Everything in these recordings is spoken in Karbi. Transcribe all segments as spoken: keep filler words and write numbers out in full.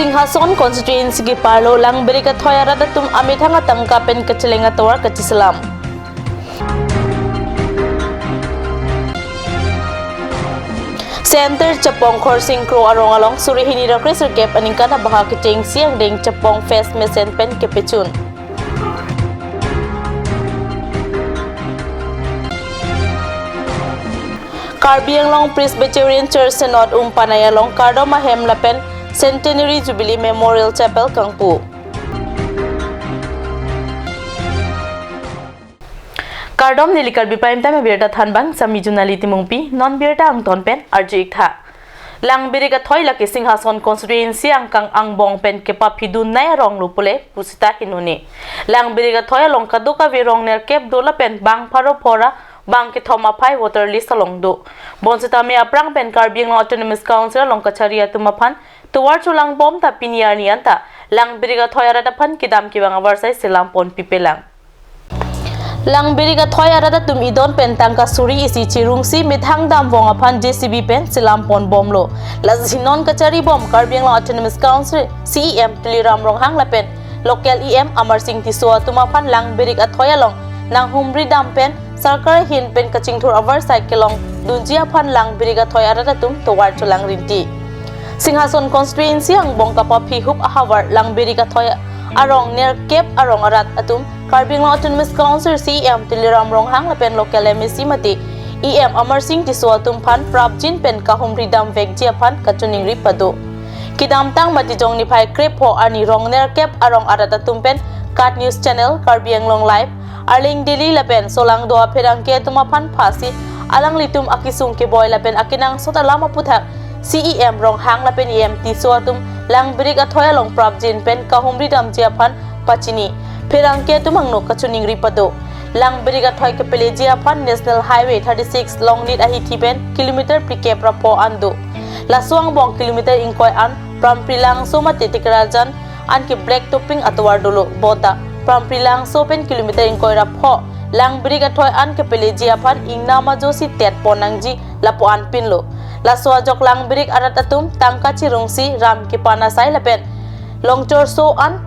Singhason constituency keparlo Langbirik Athoi arat atum amethang atangka pen kacheleng atovar kachiselam. Center Chapong Khorsing Kro arong along suri hini ra kre sirkep aningkan abaha kechengsi angdeng Chapong Fest mesen pen kepechun. Karbi Anglong Presbyterian Church Synod Umpanai along kardom ahem lapen Centenary Jubilee Memorial Chapel kangpu. Kardom, neli Karbi Prime Time abirta thanbang, sami Junali Timungpi, non birta angton pen arju-ik tha. Langbirik Athoi lake Singhason constituency angkang angbong pen kepaphidun nai arong lo pule pusita hinone. Langbirik Athoi along kadokave rong nerkep do lapen bang pharo phora bang kethom aphai voter list along do. Bonsitame aphrang pen Karbi Anglong Autonomous Council along kachari atum aphan tovar cholangbom ta pini arni anta Langbirik Athoi arat aphan kedam kevang avarsai selam pon pipelang. Langbirik Athoi arat atum idon pen tangka suri isi chirungsi methang damvong aphan J C B pen selam ponbomlo. Lasi non kacharibom Karbi Anglong Autonomous Council C E M Tuliram Ronghang lapen local E M Amarsing Tisso atum aphan Langbirik Athoi along nanghumri dam pen sorkar ahin pen kachingthur avarsai kelongdunji aphan Langbirik Athoi arat atum tovar cholang rinti. Singhason constituency angbong kapaphi hup ahavar Langbirik Athoi arong nerkep arong arat atum Karbi Anglong Autonomous Council C E M Tuliram Ronghang lapen local M A C mate E M Amarsing Tisso atum aphan prapjin pen kahumri damvekji aphan kachiningri pado. Kedamtang Matijong niphai krepho arni rong nerkep arong arat atum pen KAT News Channel, Karbi Anglong Live, Arleng Daily lapen solangdo apherangke atum aphan phasi alanglitum akesung keboi lapen akenangsot alam aputhak C E M Ronghang lapen E M Tisso atum Langbirik Athoi along prapjin pen kahumri damji aphan pachini. Pherangke atum angno kachiningri pado. Langbirik Athoi kepeleji aphan National Highway thirty-six Longnit ahithi pen kilometer phlikep ra pho an do. Laso angbong kilometer ingkoi an Pramprillangso mate Tikrajan anke black topping atovar dolo. Bonta Pramprillangso pen kilometer ingkoi ra pho Langbirik Athoi an kepeleji aphan ingnam ajosi tet pon nangji lapu-an pinlo. Laso ajok Langbirik arat atum tangka chirungsi ram kepan asai lapen longchorso an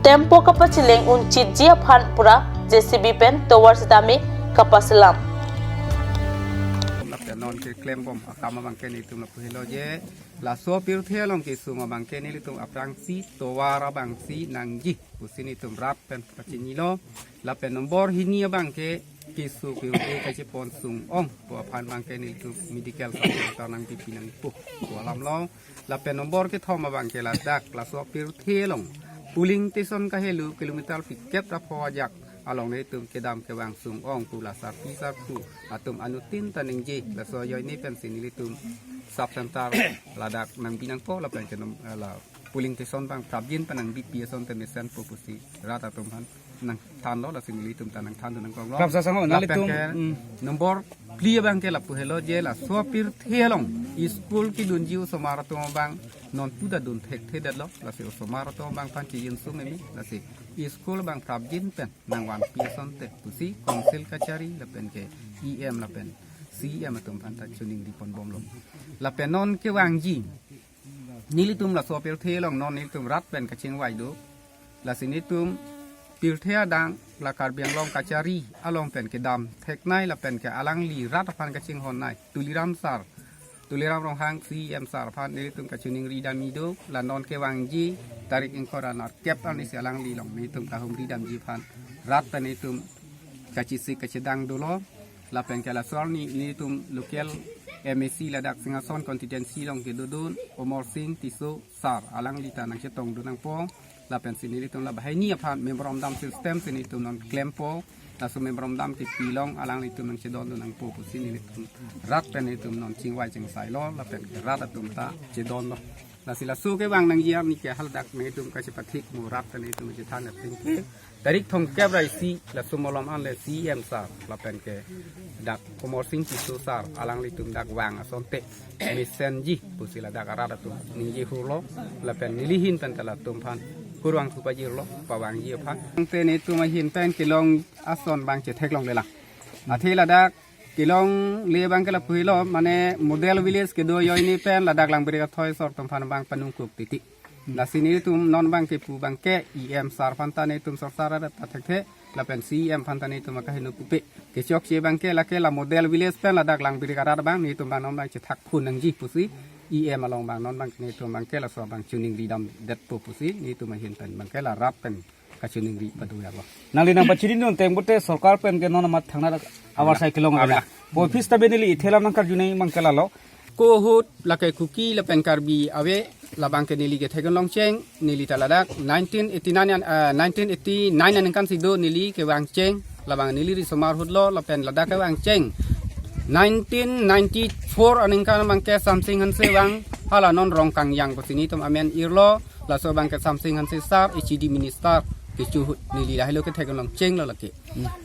tempo kapachileng unchitji aphan pura J C B pen tovar sitame kapaselam. Lapen non keklembom akam abangke nelitum lapu helo je, laso pirthe along kesung abangke nelitum aphrangsi tovar abangsi nangji pusi nelitum rat pen pachinilo. Lapen nombor hini abangke keso kehuke kachepon sung-ong pu aphan abangke nelitum medical sub center nangpipi nangpo pu alamlo. Lapen nombor kethom abangke ladak laso pirthe along polling station kahelo kilometer phlikep ra pho ajak along nelitum kedam kevang sung-ong pu la sarpi sarpo atum anuttin ta ningje, laso ajoine pensi nelitum sub center ladak nangpi nangpo lapen ke nom-, la polling station abang prapjin pen nangpipi asonte mesenpo pusi rat atum aphan nangthanlo, lasi nelitum ta nangthandun nangkoklo. Prap sasang ho, lapen nelitum, ke mm. Nombor phli abangke lapu helo je laso pirthe along school kedunji osomar atum abang non puta dun thekthedetlo, lasi osomar atum abang aphan chijin sum emi, lasi school abang prapjin pen nangvanpi asonte pusi council kachari lapen ke E M lapen C E M atum aphan ta chiningri ponbomlo. Lapen non kevangji nelitum laso pirthe along non nelitum rat pen kachingvai do. Lasi nelitum pirthe adang la Karbi Anglong kachari along pen kedam theknei lapen ke alangli rat aphan kachinghonnei Tuliram sir, Tuliram Ronghang C E M sir aphan nelitum kachiningri dam-i do. La non kevangji tarik ingkoi ra nerkep arni si alangli along nelitum kahumri damji aphan rat pen nelitum kachesik kachedang dolo. Lapen ke laso arni nelitum local M A C ladak Singhason constituency along kedodun Amarsing Tisso sir, alangli ta nangchetongdun nangpo. Lapensi nelitum la banghini aphan memorandum system si nelitum non klempo. Laso memorandum kepi along alanglitum nangchedondun nangpo pusi nelitum rat pen nelitum non chingvai chingsailo, lapen ke rat atum ta chedonlo. Lasi laso kevang nangji arni ke haladak nelitum kachepathik mo rat pen nelitum chethan aphi ke tarik thomkep ra isi laso malom an le C E M sir lapen ke dak Amarsing Tisso sir alanglitum dak vang asonte mesenji pusi ladak arat atum ningje hurlo, lapen neli ahin pen ta latum aphan hurvang thu pajirlo pavangji aphan. Ante nelitum ahin pen kelong ason abang chetheklonglelang. Athe ladak kelongle abangke lapu helo, mane model village kedo ajoine pen ladak Langbirik Athoi asor atum aphan abang panungkuk titi. Lasi netum non abangke pu abangke E M sir aphan ta netum sorsar arat ta thekthe, lapen C E M aphan ta netum akaheno pupe. Kechokche abangke lake la model village pen ladak Langbirik arat abang netum abang non abang chethak phun nangji pusi E M along abang non abang netum abangke laso abang choningri damdetpo pusi netum ahin pen abangke la rat pen kachoningri padu ya lo. Nangli nangpachini dun teng bote sorkar pen ke non amat thangnadak avarsai kelong. Abang. Ave. Office ta be neli ithelam nangkarju nang abangke lalo. Ko ahut lake Kuki lapen Karbi ave, labangke neli kethek longcheng, neli ta ladak nineteen eighty-nine an, ah, nineteen eighty-nine aningkan si do neli kevangcheng, labang neli risomar ahut lo, lapen ladak kevangcheng nineteen ninety-four aningkan abangke Samsing Hanse vang, hala non Rongkangyang pusi netum amen irlo, laso abangke Samsing Hanse sir, H E D minister, kecho ahut neli lahelo kethek longcheng lo lake.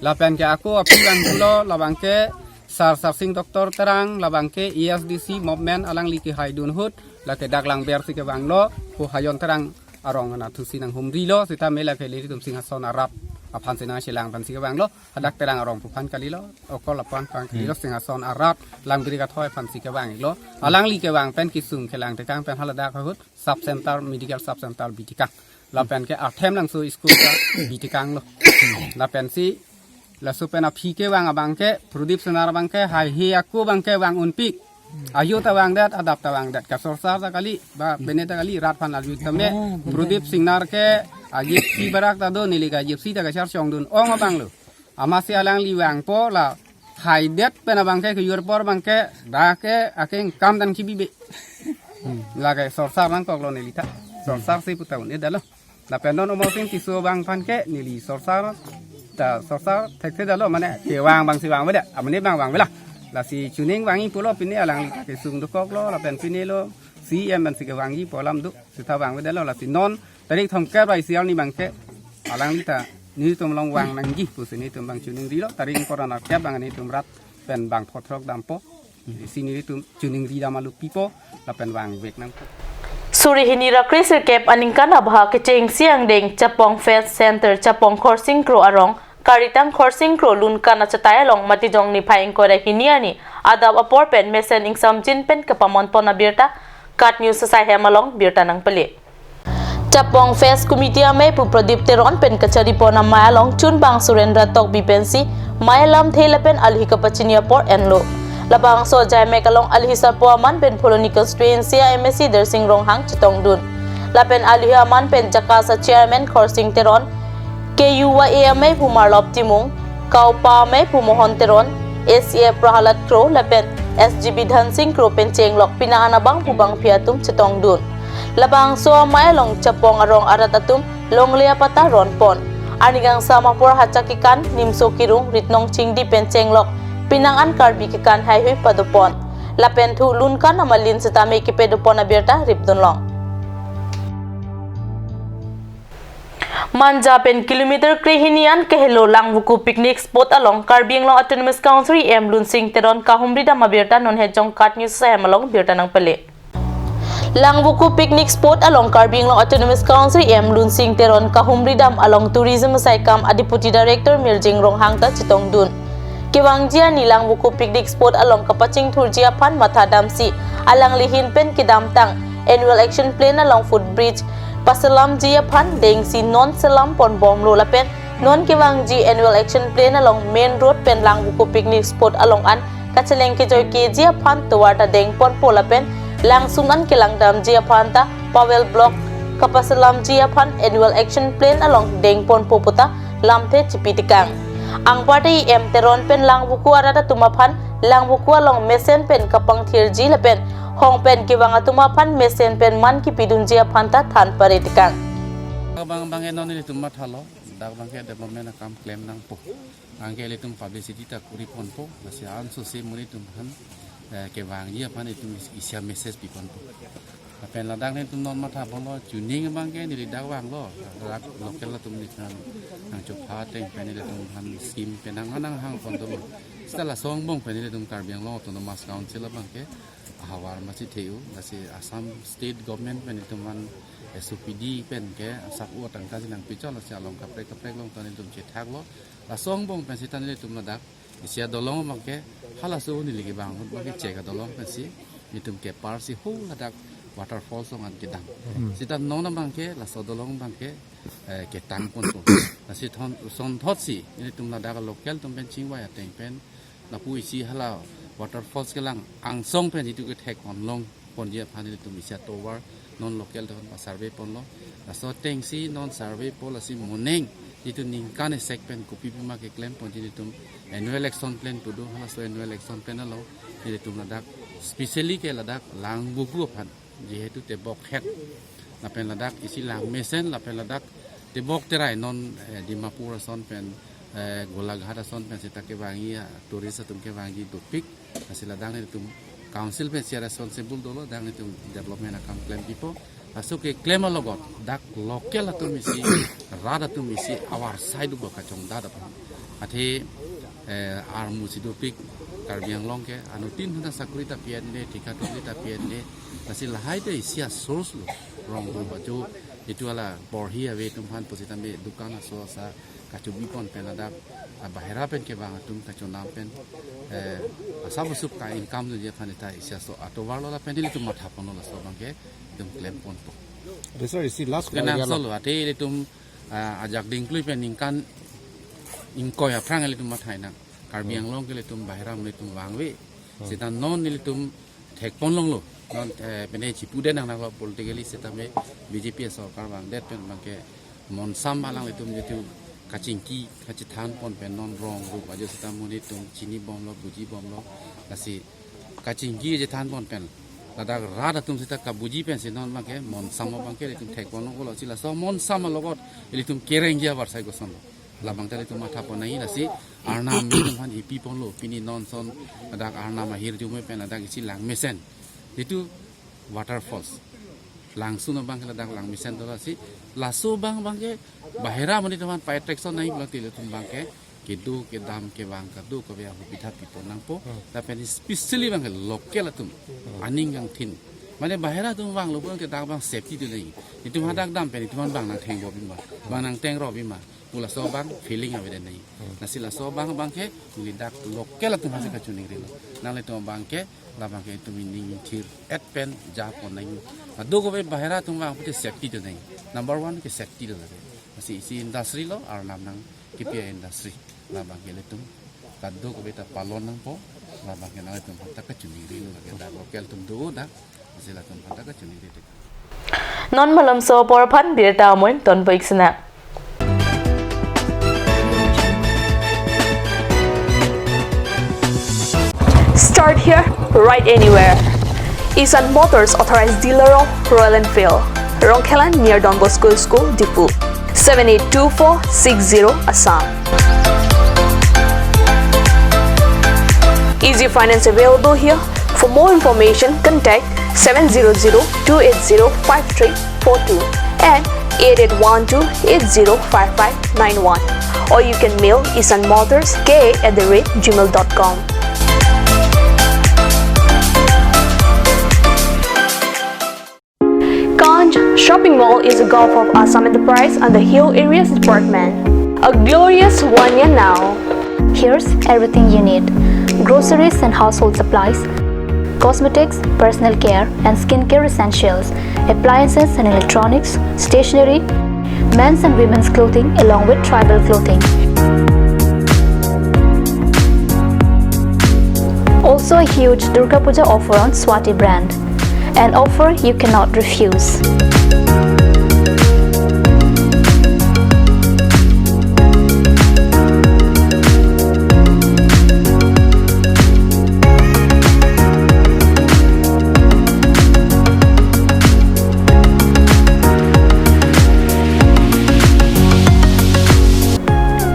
Lapen ke ako aphi vanglo, labangke Sar Sarsing Doctor Terang, labangke A S D C movement alangli kehai dun ahut, lake dak Langber si kevanglo, ko Hayon Terang arong anatthu si nanghumrilo, sitame lake ilitum Singhason arat aphan si nangchelang aphan si kevanglo, hadak Terang arong pu aphan kalilo, okol aphan aphan kalilo, Singhason arat, Langbirik athoi aphan si kevanglo, alangli kevang pen kesung kelang tekang pen haladak ahut, sub center, medical sub center bitekang. Lapen ke Arthem Langso school ta bitekanglo. Lapen si, laso pen aphi kevang abangke, Pradip Singnar abangke, haihe ako abangke vang unpik. Ayo ta vangdet, adap ta vangdet. Kasorsar ta kali, ba bene ta kali, rat aphan arju tame. Pradip Singnar ke, ajipsi barak ta do, neli ke ajipsi ta kachar chongdun ong abanglo. Amatsi alangli vangpo la, haidet pen abangke kejor apor abangke, dak ke akeng kam dan kibibe. Lake sorsar nangkoklo neli ta. Sorsar si pu ta un-edetlo. Lapen non Omor Sing Tisso abang aphan ke neli sorsar ta sorsar thekthedetlo mane kevang abang si vang avedet. Amene abang vang avela. Lasi chuning vangji pulo pine alangli ta kesung dokoklo lapen pine lo C M an si kevangji pu alam do. Seta vang avedetlo lasi non tarik thomkep ra isi arni abangke alangli ta netum along vang nangji pusi netum abang choningrilo, tarik ingkoi ra nerkep abang netum rat pen bang photrok dampo. Isi netum choningri dam alu pipo lapen vangvek nangpo. Suri hini ra kre sirkep aningkan abha kechengsi angdeng Chapong Fest Center Chapong Khorsing Kro arong Karitang Khorsing Kro Lunkan achatai along Matijong niphai ingkoi ra hini arni adap apor pen mesen ingsamjin pen kepamonpon abirta KAT News asai hem along birta nangpale. Chapong Fest Committee amei pu Pradip Teron pen kacharipon amei along chunbang Surendra Tokbi pensi mei lamthe lapen alhi kapachini apor enlo. Labangso ajaimek along alhi sarpo aman pen Phuloni constituency a M A C Darsing Ronghang chetongdun. Lapen alhi aman pen JACAS a chairman Khorsing Teron, K U Y A amei pu Marlop Timung, KOPA amei pu Mohon Teron, A C F Prahalad Kro lapen S G B Dhansing Kro pen chenglok pinang an abang pu bangphi atum chetongdun. Labangso amei along Chapong arong arat atum longle apatta ronpon. Arni kangsam apor Hacha kekan, Nimso Kirung, Ritnong Chingdi pen chenglok pinang an Karbi kekan haihui padopon. Lapen thu Lunkan amalin sitame kepedopon abirta ripdunlong. Manja pen kilometer krehini an kehelo Langvoku picnic spot along Karbi Anglong Autonomous Council E M Lunsing Teron kahumri dam abirta non hejong KAT News asai hem along birta nangpale. Langvoku picnic spot along Karbi Anglong Autonomous Council E M Lunsing Teron kahumri dam along Tourism asai kam a Deputy Director Mirjing Ronghang ta chetongdun. Kevangji arni Langvoku picnic spot along kapachingthurji aphan matha damsi alangli ahin pen kedamtang Annual Action Plan along footbridge paselamji aphan dengsi non selam ponbomlo lapen non kevangji Annual Action Plan along main road pen Langvoku picnic spot along an kacheleng kejoi keji aphan tovar ta dengponpo lapen langsun an kelangdamji aphan ta Pawel Block kapaselamji aphan Annual Action Plan along dengponpo puta lamthe chipitekang. Anparta E M Teron pen Langvoku arat atum aphan Langvoku along mesen pen kapangthirji lapen hong pen kevang atum aphan mesen pen man kipidunji aphan ta than paretekang. Abang abang enon ilitum mathalo, dak abangke development akam klem nangpo. Anke ilitum publicity ta kuri ponpo, lasi ansose monit atum aphan, eh, kevangji aphan itum is-, isi a message piponpo. Lapen ladak netum non matha ponlo, chuning abangke neli dak vanglo, ladak local atum nephan nangchopha ateng pen ilitum aphan scheme pen nang anang hang pon dolo. Seta laso angbong pen ilitum Karbi Anglong Autonomous Council abangke ahavar masi the-u, lasi Assam State Government pen itum aphan S O P D pen ke asap u atangka si nangpichot, lasi along kaprek kaprek along ta netum chethaklo. Laso angbong pensi ta nelitum ladak isi adolong abangke halaso neli kevang ahut abangke chek adolong pensi netum kepar si ho ladak waterfalls along an kedam. Sita non abangke laso dolong abangke, eh, ketang ponpo. Lasi thon, sonthotsi nelitum ladak local atum pen chingvai ateng pen lapu isi hala waterfalls kelang angsong pen jitu kethek ponlong ponji aphan nelitum isi atovar non local atum aphan survey ponlo. Laso atengsi non survey po lasi moning jitu ningkan esek pen kopipima keklem ponji nelitum annual action plan pu do, halaso annual action plan along nelitum ladak specially ke ladak lang bubu aphan, jihetu tebok het lapen ladak isi lang mesen lapen ladak tebok terai non, eh, Dimapur ason pen, eh, Golaghat ason pen sita kevangji, ah, tourist atum kevangji dopik. Lasi ladak nelitum council pensi responsible dolo, dak nelitum development akam klem pipo. Laso keklem alogot dak local atum isi, rat atum isi avarsai do ba kachongdat aphan. Athe, eh, armu si dopik Karbi Anglong ke, anuttin hana sakuri ta pi-et-ne, thika thukri ta pi-et-ne. Lasi lahai ta isi a-source lo, rong rup ajo, jitu hala porhi ave atum aphan pusitame dukan aso asa kachobi pon pen ladak, ah, bahera pen kevang atum kachonam pen, eh, asap asup ka-income dunji aphan ta isi aso atovar lo lapen ilitum matha ponlo laso abangke itum klem ponpo. Ade sir, isi last Kenang area lo. Solo, ate ilitum, ah, ajak dingklui pen ningkan ingkoi aphrang ilitum matha nang. Karbi Anglong ke ilitum bahera amonit atum vangve. Sita non ilitum thek ponlonglo. Non, eh, pine chipu de nang nanglo politically sitame B J P sorkar vangdet pen abangke monsam alanglitum jitu kachingki kachethan pon pen non rong rup ajo sita monit atum chini bomlo, buji bomlo. Lasi kachingki chethan pon pen ladak rat atum sita kabuji pensi non abangke monsam abangke ilitum thek ponlonglo, si laso monsam alogot ilitum kerengji avarsai kosonlo. Labang ta ilitum matha pon nangji, lasi arnam atum aphan ipi ponlo, pini non son ladak arnam ahirjume pen ladak isi lang mesen, jitu waterfalls. Langsun abangke ladak lang mesen dolo, si laso abang abangke bahera amonit atum aphan pa-attraction nangji pulote ilitum abangke kedo kedam kevang kadokave ahupitha pipo nangpo. Lapen specially abangke local atum aning kangthin. Mane bahera atum vanglo abangke dak abang safety do nangji. Itum hadak dam pen itum aphan bang nangthengbo bima, bang nangtengro bima pu laso abang feeling avedet nangji. Lasi laso abang abangke neli dak local atum aphansi kachiningrilo. Nanglitum abangke labangke itum ining thir-et pen ja pon nangji. Kadokave bahera atum vang pute safety do nangji. Number one ke safety do lake. Lasi isi industry lo, arnam nangkepi a-industry. Labangke ilitum kadokave ta palon nangpo, labangke nanglitum aphan ta kachiningrilo lake, dak local atum do dak, lasi latum aphan ta kachiningri. Non malomso apor aphan birta amoin tonpo ik sena. Start here, ride anywhere. Isan Motors authorized dealer of Royal Enfield, Rongkhelan near Don Bosco School, Diphu, seven eight two four six zero, Assam. Easy finance available here. For more information, contact seven zero zero two eight zero five three four two and eight eight one two eight zero five five nine one, or you can mail isan motors K A at the rate gmail dot com. Kanj Shopping Mall is a gulf of Assam Enterprise and the Hill Areas Department. A glorious one year now. Here's everything you need: groceries and household supplies, cosmetics, personal care and skincare essentials, appliances and electronics, stationery, men's and women's clothing, along with tribal clothing. Also a huge Durga Puja offer on Swati brand. An offer you cannot refuse.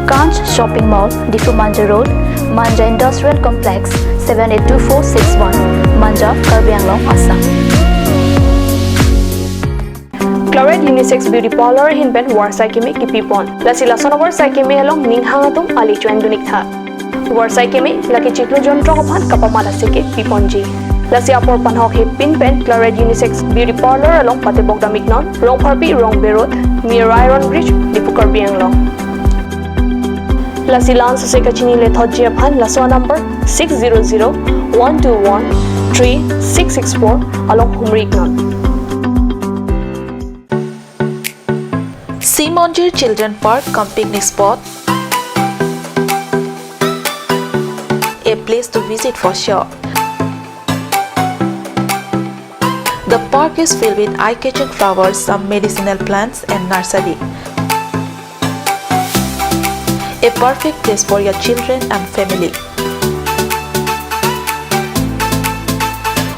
Kanj Shopping Mall, Diphu Manja Road, Manja Industrial Complex, seven eight two four six one, Manja, Karbi Anglong, Assam. Claret Unisex Beauty Parlour ahin pen varsai keme kipipon. Lasi lason avarsai keme along ning hang atum ali choin dun ik tha. Varsai keme lake chiklo jonthom aphan kapamat aseke piponji. Lasi apor panhok hepin pen Claret Unisex Beauty Parlour along patebok dam iknon, Rongpharpi Rongbe Road, near Iron Bridge, Diphu, Karbi Anglong. Lasi la-an sose kachini lethotji aphan laso number six zero zero one two one three six six four along humri iknon. Monjir Children Park cum picnic spot, a place to visit for sure. The park is filled with eye-catching flowers, some medicinal plants and nursery. A perfect place for your children and family.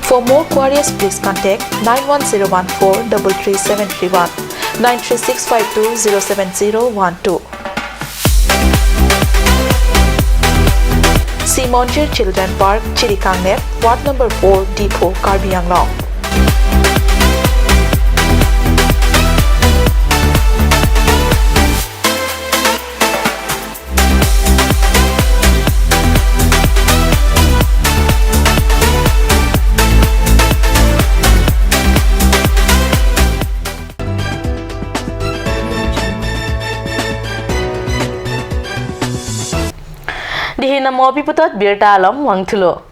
For more queries, please contact nine one zero one four double three seven three one, nine three six five two zero seven zero one two. Simonjir Children Park, Chirikangnep, Ward number four, Diphu, Karbi Anglong. Dihin amo pi puthot birta along vangthulo.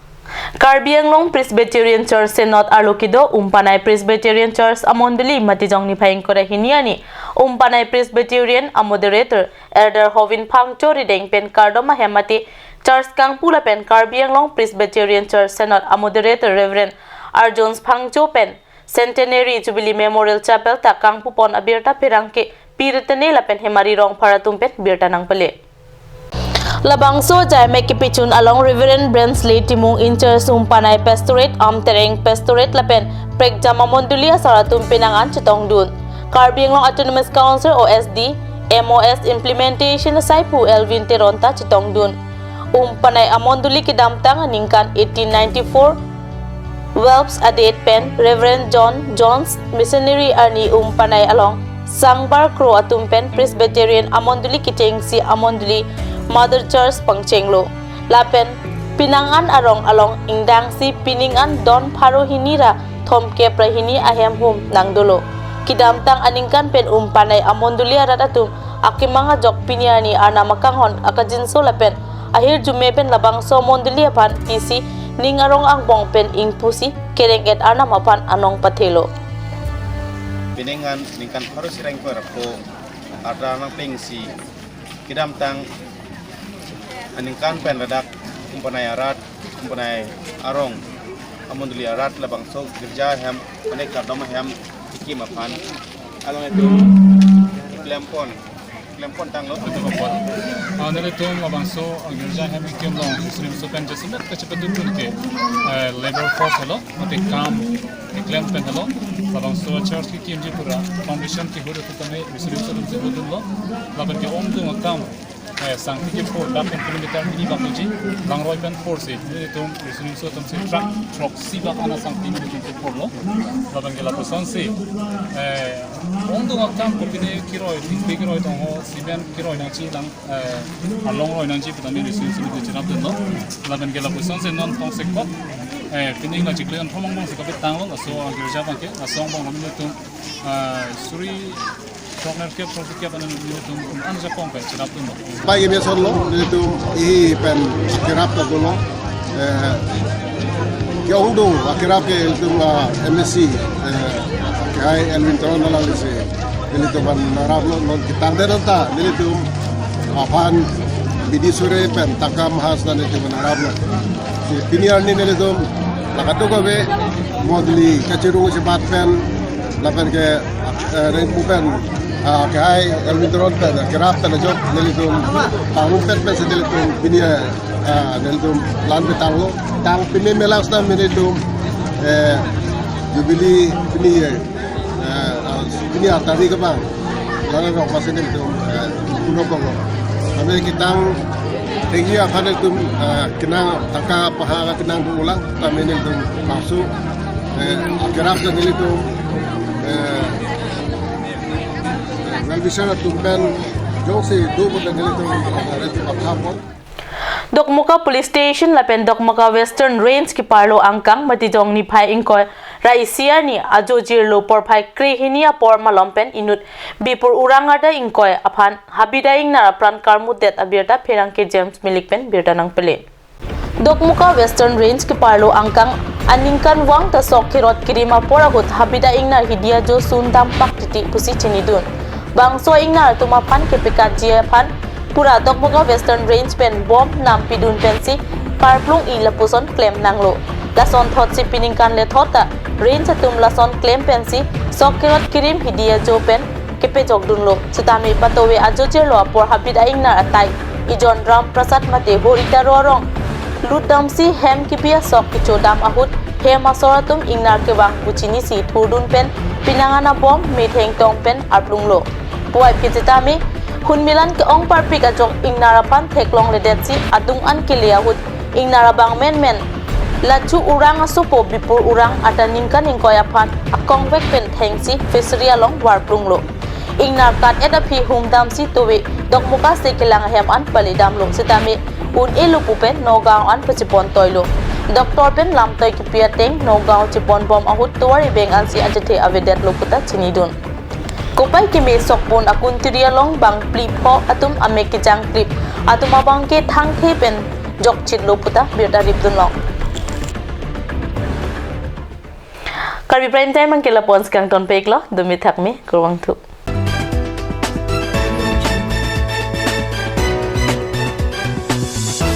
Karbi Anglong Presbyterian Church Synod arlo kedo Umpanai Presbyterian Church amondoli Matijong niphai ingkoi ra hini arni Umpanai Presbyterian amoderator Elder Hovin Phangcho rideng pen kardom ahem mate Church kangpu lapen Karbi Anglong Presbyterian Church Synod amoderator Reverend Arjun Phangcho pen Centenary Jubilee Memorial Chapel ta kangpupon abirta pherangke Pirtene lapen Hemari Rongphar atum pen birta nangpale. Labangso ajaimek kepechun along Reverend Brensley Timung in charge Umpanai Pastorate, Amtereng Pastorate lapen prekjam amondoli asar atum penang an chetongdun. Karbi Anglong Autonomous Council O S D, M O S implementation asaiphu Elvin Teron ta chetongdun. Umpanai amondoli kedamtang aningkan eighteen ninety-four Welps a-date pen Reverend John Jones missionary arni Umpanai along Sangbar Kro atum pen Presbyterian amondoli kechengsi amondoli Mother Church pangchenglo. Lapen penang an arong along ingdangsi pining an don pharo hini ra thomkep ra hini ahem hum nangdolo. Kedamtang aningkan pen Umpanai amondoli arat atum akemang ajok pini arni Arnam akanghon akajinso lapen ahirjume pen labangso mondoli aphan pisi ning arong angbong pen ingpusi kereng-et Arnam aphan anong pathelo. Pining an ningkan pharo sireng ko rapo adra nangpengsi kedamtang aningkan pen ladak Umpanai arat, Umpanai arong amondoli arat labangso girja hem, anek kardom hem kekim aphan along itum klempon klempon tanglo. Itu kapon. Ah, nelitum labangso, ah, girja hem kekim along Muslim so pen jasemet kachepatutun ke, eh, labor force helo, mate kam keklem pen helo, labangso church kekimji pura foundation kehut atum tame Muslim so atum si hudunlo, lapen ke ongdung akam, eh, sangti kepho, dak pen kilometer hini bak uji, langroi pen phor si, nelitum Muslim so atum si truck, truck si bak ana sangti nelitum kephorlo, lapen ke lapuson si, eh, ongdung akam kopine keroi, tingpi keroi tong ho, cement keroi nangji lang, eh, along roi nangji pu tame Muslim so atum chenap dunlo. Lapen ke lapuson si non tongsekot, eh, pining la chiklo jon phongo angbong si kapatanglo, laso agirja abang ke, laso angbong nelitum, eh, suri throknerkep, throkkep anat nelitum an ajakong pen chenap dunlo. Pai ke biason lo, nelitum ihi pen kerap ta dolo. Eh, ke-ongdung akerap ke ilitum, ah, M A C, eh, kehai Elwin Teron nanglang isi. Nelitum aphan nangraplo, non ketangdet anta nelitum aphan bidi sore pen takam has ta nelitum aphan nangraplo. Si pini arni nelitum la kadokave mondoli kachirung chebat pen lapen ke, eh, rengpu pen, ah, kehai Elwin Teron pen kerap ta ajok nelitum pangrumpet pen si nelitum pini, eh, ah, nelitum plan petanglo. Tang pini melas na nelitum, eh, Jubilee pini, eh, eh, ah, pini atari kebang. Lalu rok masih nelitum, eh, puno kong. Kami ketang tinggi akan nelitum, eh, kenang tangka paha kenang ulang. Kami nelitum masuk, eh, kerap dan nelitum, eh, nangbichar atum pen jongsi do pu dan nelitum, eh, reti pakhapon. Dokmoka Police Station lapen Dokmoka Western Range keparlo angkang Matijong niphai ingkoi ra isi arni ajo jirlo porphai krehini apor malom pen inut Bipur Urang arta ingkoi aphan habida ingnar apran karmutdet abirta pherangke James Milik pen birta nangpale. Dokmoka Western Range keparlo angkang aningkanvang ta sok kerot kerim apor ahut habida ingnar hidi ajo sundam pak titi pusi chinidun. Bangso ingnar atum aphan kepekatji aphan pura Dokmoka Western Range pen bom nam pidun pensi parplung-i lapuson klem nanglo. Lasonthotsi peningkan lethot ta range atum lason klem pensi sok kerot kerim hidi ajo pen kepejokdunlo. Sitame patowe ajo chirlo apor habit a-ingnar atai Ijon Ram Prasad mate Hori Taro arong lutdamsi hem kebi asok kechodam ahut hem asor atum ingnar kevang pu chinisi thurdun pen penang an abom metheng tong pen arplunglo. Puvoiphit sitame hunmilan ke-ong parpik ajok ingnar aphan theklongledetsi adung an kele ahut ingnar abang menmen Lachu Urang asopo Bipur Urang ata ningkan ingkoi aphan akongvek pen thengsi fishery along varplunglo. Ingnar kat-et aphi humdamsi towe Dokmoka se kelang ahem an paledamlo, sitame un-elo pu pen Nagaon an pachepon toilo. Doctor pen lamtoi kepi ateng Nagaon cheponbom ahut tovar ibeng ansi achethe avedetlo puta chinidun. Kopai keme sokpon akuntiri along bang phli pho atum amek kejang klip atum abang ke thangthe pen jokchitlo puta birta ripdunlong. Karbi Prime Time anke lapu-an si kangtonpiklo, dumi thakmi, kurvangthu.